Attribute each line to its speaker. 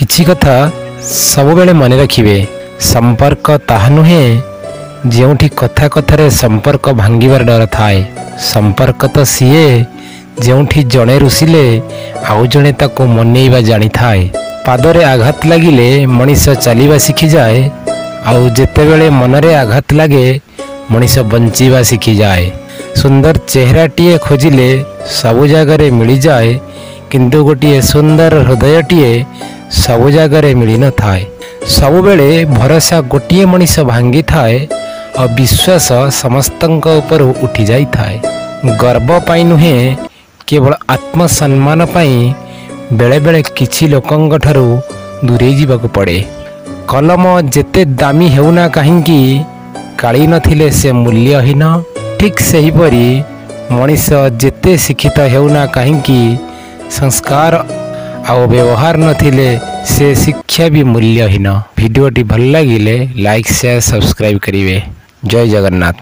Speaker 1: କିଛି କଥା ସବୁବେଳେ ମନେ ରଖିବେ, ସମ୍ପର୍କ ତାହା ନୁହେଁ ଯେଉଁଠି କଥା କଥାରେ ସମ୍ପର୍କ ଭାଙ୍ଗିବାର ଡର ଥାଏ। ସମ୍ପର୍କ ତ ସିଏ ଯେଉଁଠି ଜଣେ ରୁଷିଲେ ଆଉ ଜଣେ ତାକୁ ମନେଇବା ଜାଣିଥାଏ। ପାଦରେ ଆଘାତ ଲାଗିଲେ ମଣିଷ ଚାଲିବା ଶିଖିଯାଏ, ଆଉ ଯେତେବେଳେ ମନରେ ଆଘାତ ଲାଗେ ମଣିଷ ବଞ୍ଚିବା ଶିଖିଯାଏ। ସୁନ୍ଦର ଚେହେରାଟିଏ ଖୋଜିଲେ ସବୁ ଜାଗାରେ ମିଳିଯାଏ, କିନ୍ତୁ ଗୋଟିଏ ସୁନ୍ଦର ହୃଦୟଟିଏ ସବୁ ଜାଗାରେ ମିଳିନଥାଏ। ସବୁବେଳେ ଭରସା ଗୋଟିଏ ମଣିଷ ଭାଙ୍ଗିଥାଏ ଆଉ ବିଶ୍ୱାସ ସମସ୍ତଙ୍କ ଉପରୁ ଉଠି ଯାଇଥାଏ। ଗର୍ବ ପାଇଁ ନୁହେଁ, କେବଳ ଆତ୍ମସମ୍ମାନ ପାଇଁ ବେଳେବେଳେ କିଛି ଲୋକଙ୍କ ଠାରୁ ଦୂରେଇ ଯିବାକୁ ପଡ଼େ। କଲମ ଯେତେ ଦାମୀ ହେଉନା କାହିଁକି, କାଳି ନଥିଲେ ସେ ମୂଲ୍ୟହୀନ। ଠିକ୍ ସେହିପରି ମଣିଷ ଯେତେ ଶିକ୍ଷିତ ହେଉନା କାହିଁକି, ସଂସ୍କାର ଆଉ ବ୍ୟବହାର ନଥିଲେ ସେ ଶିକ୍ଷା ବି ମୂଲ୍ୟହୀନ। ଭିଡ଼ିଓଟି ଭଲ ଲାଗିଲେ ଲାଇକ୍, ସେୟାର, ସବସ୍କ୍ରାଇବ୍ କରିବେ। ଜୟ ଜଗନ୍ନାଥ।